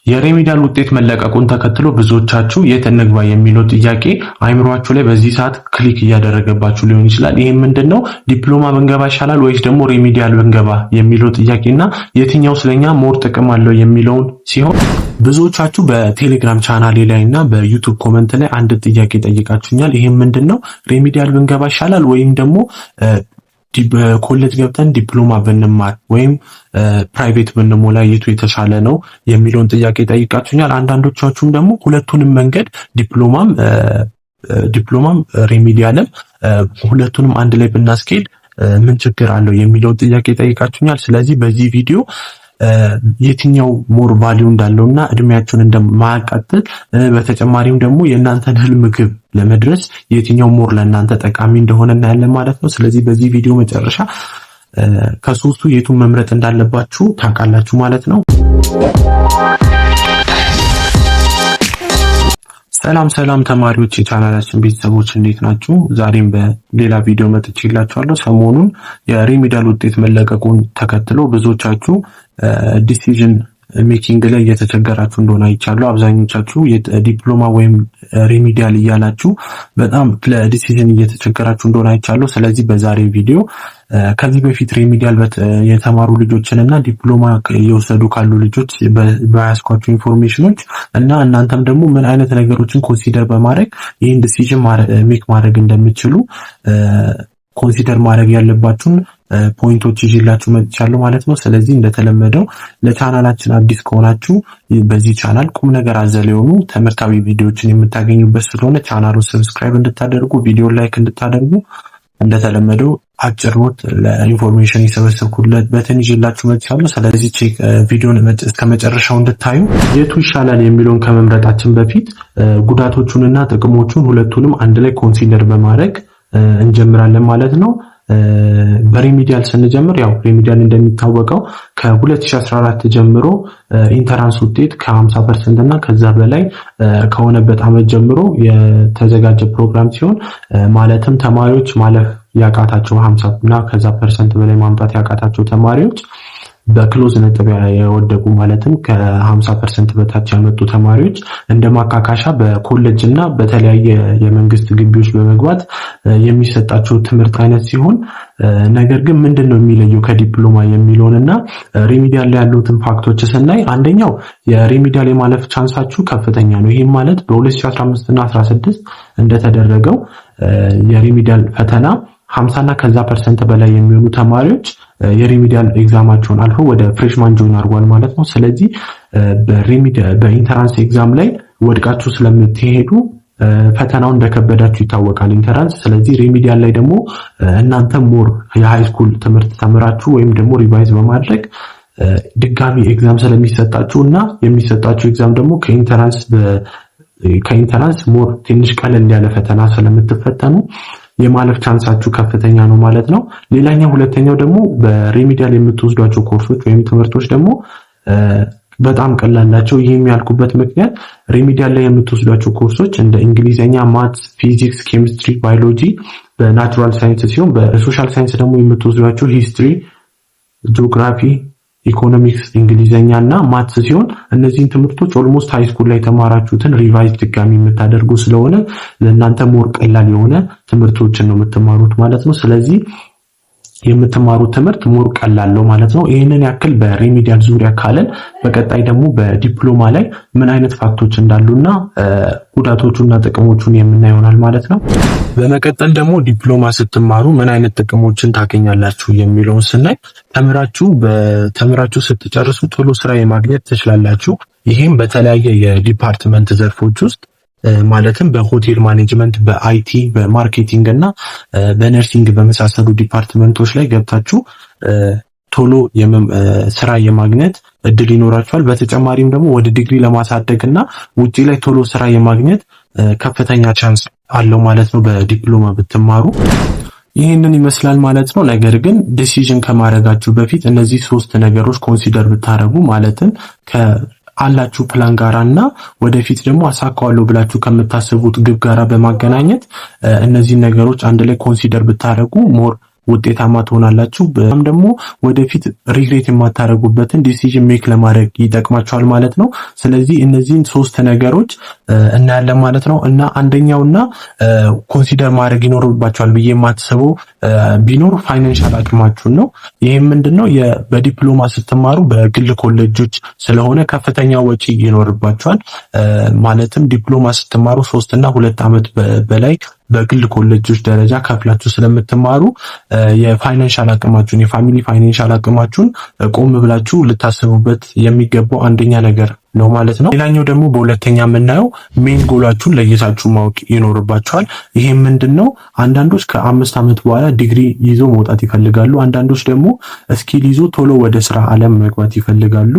የ remedial ውጤት መለቀቁን ተከትሎ ብዙዎቻችሁ የት እንግባ የሚለው ጥያቄ አይምሯችሁ ላይ በዚህ ሰዓት click እያደረገባችሁ ሊሆን ይችላል። ይህም ምንድን ነው፣ ዲፕሎማ ብንገባ ይሻላል ወይስ ደግሞ remedial ብንገባ የሚለው ጥያቄና የትኛው ስለኛ more ጥቅም አለው የሚለውን ሲሆን፣ ብዙዎቻችሁ በቴሌግራም ቻናሌ ላይ እና በዩቱብ comment ላይ አንድ ጥያቄ ጠይቃችሁኛል። ይህም ምንድን ነው፣ remedial ብንገባ ይሻላል ወይም ደግሞ ኮሌጅ ገብተን ዲፕሎማ ብንማር ወይም private ብንሞላ የቱ የተሻለ ነው የሚለውን ጥያቄ ጠይቃችሁኛል። አንዳንዶቻችሁም ደግሞ ሁለቱንም መንገድ ዲፕሎማም remedial ም ሁለቱንም አንድ ላይ ብናስኬድ ምን ችግር አለው የሚለውን ጥያቄ ጠይቃችሁኛል። ስለዚህ በዚህ ቪዲዮ የትኛው more value እንዳለው እና እድሜያችሁን እንደማያቃጥል፣ በተጨማሪም ደግሞ የእናንተን ህልም ግብ ለመድረስ የትኛው more ለእናንተ ጠቃሚ እንደሆነ እናያለን ማለት ነው። ስለዚህ በዚህ ቪዲዮ መጨረሻ ከሶስቱ የቱን መምረጥ እንዳለባችሁ ታውቃላችሁ ማለት ነው። ሰላም ሰላም ተማሪዎች፣ የቻናላችን ቤተሰቦች፣ እንዴት ናችሁ? ዛሬም በሌላ ቪዲዮ መጥቼላችኋለሁ። ሰሞኑን የ remedial ውጤት መለቀቁን ተከትሎ ብዙዎቻችሁ decision making ላይ እየተቸገራችሁ እንደሆነ አይቻለሁ። አብዛኞቻችሁ ዲፕሎማ ወይም remedial እያላችሁ በጣም ለ decision እየተቸገራችሁ እንደሆነ አይቻለሁ። ስለዚህ በዛሬ ቪዲዮ ከዚህ በፊት remedial የተማሩ ልጆችን እና ዲፕሎማ እየወሰዱ ካሉ ልጆች በያዝኳቸው information ኖች እና እናንተም ደግሞ ምን አይነት ነገሮችን consider በማድረግ ይህን decision make ማድረግ እንደምትችሉ consider ማድረግ ያለባችሁን point ኦች ይዤላችሁ መጥቻለሁ ማለት ነው። ስለዚህ እንደተለመደው ለቻናላችን አዲስ ከሆናችሁ በዚህ ቻናል ቁም ነገር አዘል የሆኑ ትምህርታዊ ቪዲዮዎችን የምታገኙበት ስለሆነ ቻናሉን subscribe እንድታደርጉ፣ ቪዲዮ like እንድታደርጉ፣ እንደተለመደው አጭር note ለ information የሰበሰብኩበትን ይዤላችሁ መጥቻለሁ። ስለዚህ check ቪዲዮን እስከ መጨረሻው እንድታዩ። የቱ ይሻላል የሚለውን ከመምረጣችን በፊት ጉዳቶቹንና ጥቅሞቹን ሁለቱንም አንድ ላይ consider በማድረግ እንጀምራለን ማለት ነው። በ remedial ስንጀምር ያው remedial እንደሚታወቀው ከ2014 ጀምሮ entrance ውጤት ከ50% እና ከዛ በላይ ከሆነበት ዓመት ጀምሮ የተዘጋጀ ፕሮግራም ሲሆን፣ ማለትም ተማሪዎች ማለፍ ያቃታቸው፣ 50 እና ከዛ percent በላይ ማምጣት ያቃታቸው ተማሪዎች፣ በ close ነጥብ የወደቁ፣ ማለትም ከ50% በታች ያመጡ ተማሪዎች እንደ ማካካሻ በኮሌጅ እና በተለያየ የመንግስት ግቢዎች በመግባት የሚሰጣቸው ትምህርት አይነት ሲሆን፣ ነገር ግን ምንድን ነው የሚለየው ከዲፕሎማ የሚለውን እና remedial ላይ ያሉትን fact ኦች ስናይ፣ አንደኛው የ remedial የማለፍ chance ኣችሁ ከፍተኛ ነው። ይህም ማለት በ2015 እና 16 እንደተደረገው የ remedial ፈተና 50 እና ከዛ percent በላይ የሚሆኑ ተማሪዎች የ remedial exam ኣቸውን አልፈው ወደ freshman join አድርጓል ማለት ነው። ስለዚህ በ entrance exam ላይ ወድቃችሁ ስለምትሄዱ ፈተናው እንደከበዳችሁ ይታወቃል entrance። ስለዚህ remedial ላይ ደግሞ እናንተ more የ high school ትምህርት ተምራችሁ ወይም ደግሞ revise በማድረግ ድጋሚ exam ስለሚሰጣችሁ እና የሚሰጣችሁ exam ደግሞ ከ entrance more ትንሽ ቀለል ያለ ፈተና ስለምትፈተኑ የማለፍ chance ኣችሁ ከፍተኛ ነው ማለት ነው። ሌላኛው ሁለተኛው ደግሞ በ remedial የምትወስዷቸው ኮርሶች ወይም ትምህርቶች ደግሞ በጣም ቀላል ናቸው። ይህም ያልኩበት ምክንያት remedial ላይ የምትወስዷቸው ኮርሶች እንደ እንግሊዝኛ፣ maths፣ ፊዚክስ፣ ኬሚስትሪ፣ ባዮሎጂ በ natural science ሲሆን፣ በ social science ደግሞ የምትወስዷቸው history፣ ጂኦግራፊ፣ ኢኮኖሚክስ፣ እንግሊዘኛ እና maths ሲሆን፣ እነዚህን ትምህርቶች almost high school ላይ የተማራችሁትን revise ድጋሚ የምታደርጉ ስለሆነ ለእናንተ more ቀላል የሆነ ትምህርቶችን ነው የምትማሩት ማለት ነው። ስለዚህ የምትማሩት ትምህርት more ቀላል ነው ማለት ነው። ይህንን ያክል በ remedial ዙሪያ ካለን፣ በቀጣይ ደግሞ በዲፕሎማ ላይ ምን አይነት fact ኦች እንዳሉና ጉዳቶቹና ጥቅሞቹን የምናይ ይሆናል ማለት ነው። በመቀጠል ደግሞ ዲፕሎማ ስትማሩ ምን አይነት ጥቅሞችን ታገኛላችሁ የሚለውን ስናይ፣ ተምራችሁ ስትጨርሱ ቶሎ ስራ የማግኘት ትችላላችሁ። ይህም በተለያየ የ department ዘርፎች ውስጥ ማለትም በ hotel management፣ በ IT፣ በ marketing እና በ nursing በመሳሰሉ department ኦች ላይ ገብታችሁ ቶሎ ስራ የማግኘት እድል ይኖራችኋል። በተጨማሪም ደግሞ ወደ ዲግሪ ለማሳደግ እና ውጪ ላይ ቶሎ ስራ የማግኘት ከፍተኛ chance አለው ማለት ነው በዲፕሎማ ብትማሩ። ይህንን ይመስላል ማለት ነው። ነገር ግን decision ከማድረጋችሁ በፊት እነዚህ ሶስት ነገሮች consider ብታደርጉ፣ ማለትም ከአላችሁ ፕላን ጋራ እና ወደፊት ደግሞ አሳካዋለሁ ብላችሁ ከምታስቡት ግብ ጋራ በማገናኘት እነዚህን ነገሮች አንድ ላይ consider ብታደርጉ more ውጤታማ ትሆናላችሁ። በጣም ደግሞ ወደፊት regret የማታደርጉበትን decision make ለማድረግ ይጠቅማችኋል ማለት ነው። ስለዚህ እነዚህን ሶስት ነገሮች እናያለን ማለት ነው። እና አንደኛውና consider ማድረግ ይኖርባችኋል ብዬ የማስበው ቢኖር financial አቅማችሁን ነው። ይህም ምንድነው? በዲፕሎማ ስትማሩ በግል ኮሌጆች ስለሆነ ከፍተኛ ወጪ ይኖርባችኋል። ማለትም ዲፕሎማ ስትማሩ 3 እና 2 ዓመት በላይ በግል ኮሌጆች ደረጃ ከፍላችሁ ስለምትማሩ የ financial አቅማችሁን፣ የ family financial አቅማችሁን ቆም ብላችሁ ልታስቡበት የሚገባው አንደኛ ነገር ነው ማለት ነው። ሌላኛው ደግሞ በሁለተኛ የምናየው main goal ኣችሁን ለይታችሁ ማወቅ ይኖርባችኋል። ይሄም ምንድን ነው? አንዳንዶች ከ5 ዓመት በኋላ ዲግሪ ይዞ መውጣት ይፈልጋሉ። አንዳንዶች ደግሞ skill ይዞ ቶሎ ወደ ስራ ዓለም መግባት ይፈልጋሉ።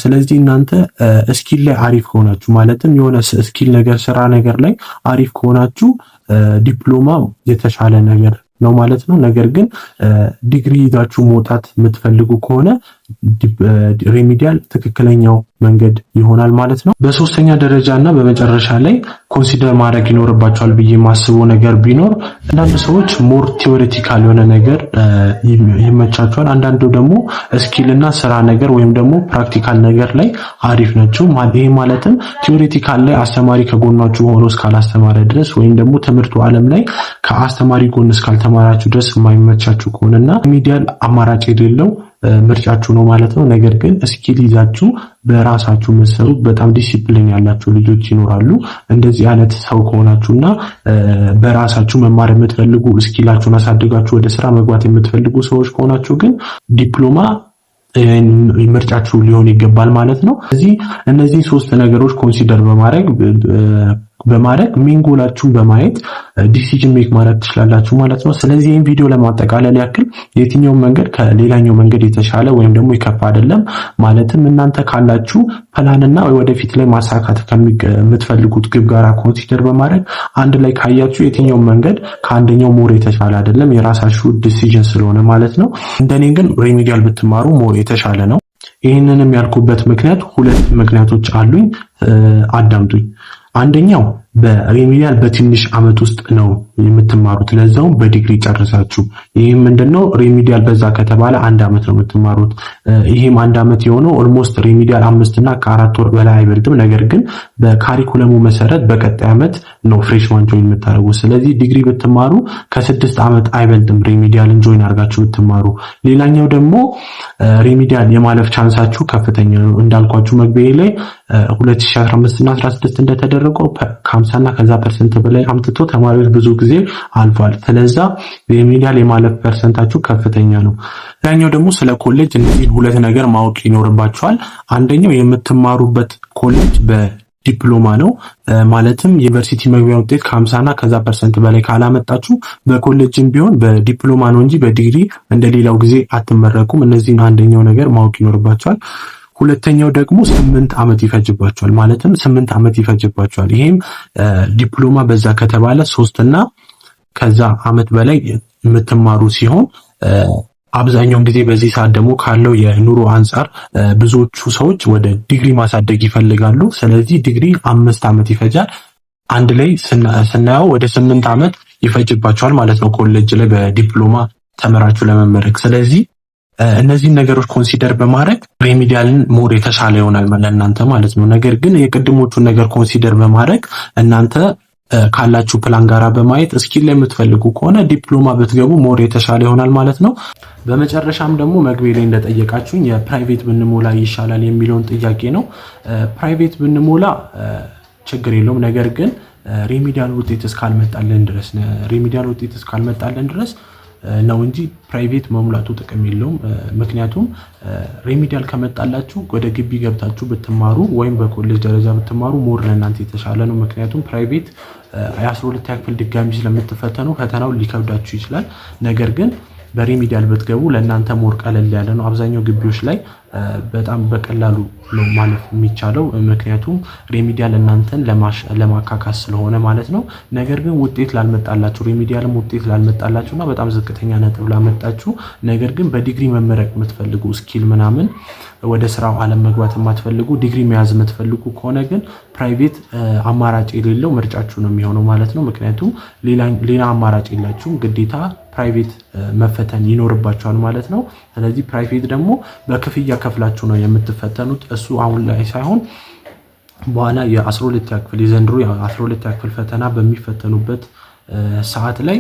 ስለዚህ እናንተ skill ላይ አሪፍ ከሆናችሁ፣ ማለትም የሆነ skill ነገር፣ ስራ ነገር ላይ አሪፍ ከሆናችሁ ዲፕሎማ የተሻለ ነገር ነው ማለት ነው። ነገር ግን ዲግሪ ይዛችሁ መውጣት የምትፈልጉ ከሆነ remedial ትክክለኛው መንገድ ይሆናል ማለት ነው። በሶስተኛ ደረጃ እና በመጨረሻ ላይ consider ማድረግ ይኖርባችኋል ብዬ የማስበው ነገር ቢኖር አንዳንድ ሰዎች more theoretical የሆነ ነገር ይመቻቸዋል። አንዳንዱ ደግሞ skill እና ስራ ነገር ወይም ደግሞ practical ነገር ላይ አሪፍ ናቸው። ይሄ ማለትም theoretical ላይ አስተማሪ ከጎናችሁ ሆኖ እስካላስተማረ ድረስ ወይም ደግሞ ትምህርቱ ዓለም ላይ ከአስተማሪ ጎን እስካልተማራችሁ ድረስ የማይመቻችሁ ከሆነና remedial አማራጭ የሌለው ምርጫችሁ ነው ማለት ነው። ነገር ግን skill ይዛችሁ በራሳችሁ መሰሩ በጣም ዲሲፕሊን ያላችሁ ልጆች ይኖራሉ። እንደዚህ አይነት ሰው ከሆናችሁና በራሳችሁ መማር የምትፈልጉ፣ skill ኣችሁን አሳድጋችሁ ወደ ስራ መግባት የምትፈልጉ ሰዎች ከሆናችሁ ግን ዲፕሎማ ምርጫችሁ ሊሆን ይገባል ማለት ነው። ስለዚህ እነዚህ ሶስት ነገሮች consider በማድረግ main goal ኣችሁን በማየት decision make ማድረግ ትችላላችሁ ማለት ነው። ስለዚህ ይህን ቪዲዮ ለማጠቃለል ያክል የትኛውን መንገድ ከሌላኛው መንገድ የተሻለ ወይም ደግሞ የከፋ አይደለም። ማለትም እናንተ ካላችሁ ፕላንና ወደፊት ላይ ማሳካት ከምትፈልጉት ግብ ጋር consider በማድረግ አንድ ላይ ካያችሁ የትኛውን መንገድ ከአንደኛው more የተሻለ አይደለም፣ የራሳችሁ decision ስለሆነ ማለት ነው። እንደኔ ግን remedial ብትማሩ more የተሻለ ነው። ይህንንም ያልኩበት ምክንያት ሁለት ምክንያቶች አሉኝ፣ አዳምጡኝ። አንደኛው በ remedial በትንሽ ዓመት ውስጥ ነው የምትማሩት፣ ለዛውም በዲግሪ ጨርሳችሁ። ይህም ምንድነው? Remedial በዛ ከተባለ አንድ ዓመት ነው የምትማሩት። ይህም አንድ ዓመት የሆነው almost remedial 5 እና ከ4 ወር በላይ አይበልጥም። ነገር ግን በ curriculum ኡ መሰረት በቀጣይ ዓመት ነው freshman join የምታደርጉት። ስለዚህ ዲግሪ ብትማሩ ከ6 ዓመት አይበልጥም remedial ን join አድርጋችሁ ብትማሩ። ሌላኛው ደግሞ remedial የማለፍ chance ኣችሁ ከፍተኛ ነው። እንዳልኳችሁ መግቢያ ላይ 2015 እና 16 እንደተደረገው ከ50 እና ከዛ percent በላይ አምጥቶ ተማሪዎች ብዙ ጊዜ አልፏል። ስለዛ remedial የማለፍ percent ኣችሁ ከፍተኛ ነው። ሌላኛው ደግሞ ስለ ኮሌጅ እነዚህን ሁለት ነገር ማወቅ ይኖርባችኋል። አንደኛው የምትማሩበት ኮሌጅ በዲፕሎማ ነው። ማለትም ዩኒቨርሲቲ መግቢያ ውጤት ከ50 እና ከዛ percent በላይ ካላመጣችሁ በኮሌጅም ቢሆን በዲፕሎማ ነው እንጂ በዲግሪ እንደሌላው ጊዜ አትመረቁም። እነዚህን አንደኛው ነገር ማወቅ ይኖርባችኋል። ሁለተኛው ደግሞ 8 ዓመት ይፈጅባችኋል። ማለትም 8 ዓመት ይፈጅባችኋል። ይሄም ዲፕሎማ በዛ ከተባለ 3 እና ከዛ ዓመት በላይ የምትማሩ ሲሆን አብዛኛውን ጊዜ በዚህ ሰዓት ደግሞ ካለው የኑሮ አንጻር ብዙዎቹ ሰዎች ወደ ዲግሪ ማሳደግ ይፈልጋሉ። ስለዚህ ዲግሪ 5 ዓመት ይፈጃል። አንድ ላይ ስናየው ወደ 8 ዓመት ይፈጅባችኋል ማለት ነው ኮሌጅ ላይ በዲፕሎማ ተምራችሁ ለመመረቅ። ስለዚህ እነዚህን ነገሮች consider በማድረግ remedial ን more የተሻለ ይሆናል ለእናንተ ማለት ነው። ነገር ግን የቅድሞቹን ነገር consider በማድረግ እናንተ ካላችሁ ፕላን ጋራ በማየት skill ላይ የምትፈልጉ ከሆነ ዲፕሎማ ብትገቡ more የተሻለ ይሆናል ማለት ነው። በመጨረሻም ደግሞ መግቢያ ላይ እንደጠየቃችሁኝ የ private ብንሞላ ይሻላል የሚለውን ጥያቄ ነው። Private ብንሞላ ችግር የለውም። ነገር ግን remedial ውጤት እስካልመጣልን ድረስ ነው እንጂ private መሙላቱ ጥቅም የለውም። ምክንያቱም remedial ከመጣላችሁ ወደ ግቢ ገብታችሁ ብትማሩ ወይም በኮሌጅ ደረጃ ብትማሩ more ለእናንተ የተሻለ ነው። ምክንያቱም private የ12ኛ ክፍል ድጋሚ ስለምትፈተኑ ፈተናው ሊከብዳችሁ ይችላል። ነገር ግን በ remedial ብትገቡ ለእናንተ more ቀለል ያለ ነው። አብዛኛው ግቢዎች ላይ በጣም በቀላሉ ነው ማለፍ የሚቻለው፣ ምክንያቱም remedial እናንተን ለማካካስ ስለሆነ ማለት ነው። ነገር ግን ውጤት ላልመጣላችሁ፣ remedial ም ውጤት ላልመጣላችሁ እና በጣም ዝቅተኛ ነጥብ ላመጣችሁ፣ ነገር ግን በዲግሪ መመረቅ የምትፈልጉ፣ skill ምናምን ወደ ስራው ዓለም መግባት የማትፈልጉ፣ ዲግሪ መያዝ የምትፈልጉ ከሆነ ግን private አማራጭ የሌለው ምርጫችሁ ነው የሚሆነው ማለት ነው። ምክንያቱም ሌላ አማራጭ የላችሁም፣ ግዴታ private መፈተን ይኖርባችኋል ማለት ነው። ስለዚህ private ደግሞ በክፍያ ከፍላችሁ ነው የምትፈተኑት። እሱ አሁን ላይ ሳይሆን በኋላ የ12ኛ ክፍል፣ የዘንድሮ የ12ኛ ክፍል ፈተና በሚፈተኑበት ሰዓት ላይ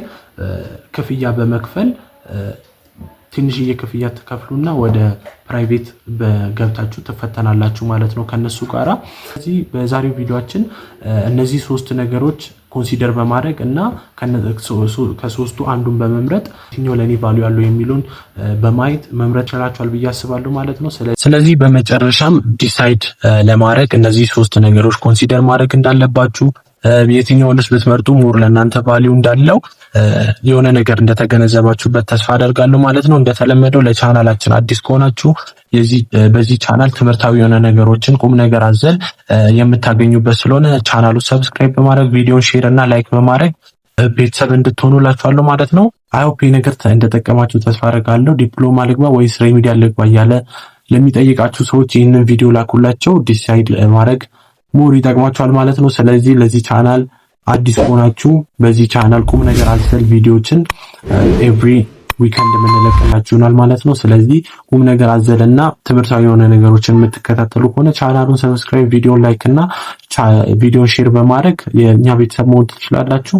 ክፍያ በመክፈል፣ ትንሽዬ ክፍያ ትከፍሉና ወደ private ገብታችሁ ትፈተናላችሁ ማለት ነው ከነሱ ጋራ። ስለዚህ በዛሬው ቪዲዮአችን እነዚህ ሶስት ነገሮች consider በማድረግ እና ከሶስቱ አንዱን በመምረጥ የትኛው ለእኔ value ያለው የሚለውን በማየት መምረጥ ይችላችኋል ብዬ አስባለሁ ማለት ነው። ስለዚህ በመጨረሻም decide ለማድረግ እነዚህ ሶስት ነገሮች consider ማድረግ እንዳለባችሁ፣ የትኛውንስ ብትመርጡ more ለእናንተ value እንዳለው የሆነ ነገር እንደተገነዘባችሁበት ተስፋ አደርጋለሁ ማለት ነው። እንደተለመደው ለቻናላችን አዲስ ከሆናችሁ በዚህ ቻናል ትምህርታዊ የሆነ ነገሮችን፣ ቁም ነገር አዘል የምታገኙበት ስለሆነ ቻናሉ subscribe በማድረግ፣ ቪዲዮን share እና like በማድረግ ቤተሰብ እንድትሆኑ እላችኋለሁ ማለት ነው። I hope ይህ ነገር እንደጠቀማችሁ ተስፋ አደርጋለሁ። ዲፕሎማ ልግባ ወይስ remedial ልግባ እያለ ለሚጠይቃችሁ ሰዎች ይህንን ቪዲዮ ላኩላቸው። Decide ማድረግ more ይጠቅማችኋል ማለት ነው። ስለዚህ ለዚህ ቻናል አዲስ ከሆናችሁ በዚህ ቻናል ቁም ነገር አዘል ቪዲዮችን every weekend የምንለቅላችሁ ይሆናል ማለት ነው። ስለዚህ ቁም ነገር አዘልና ትምህርታዊ የሆነ ነገሮችን የምትከታተሉ ከሆነ ቻናሉን subscribe፣ ቪዲዮን like እና ቪዲዮን share በማድረግ የእኛ ቤተሰብ መሆን ትችላላችሁ።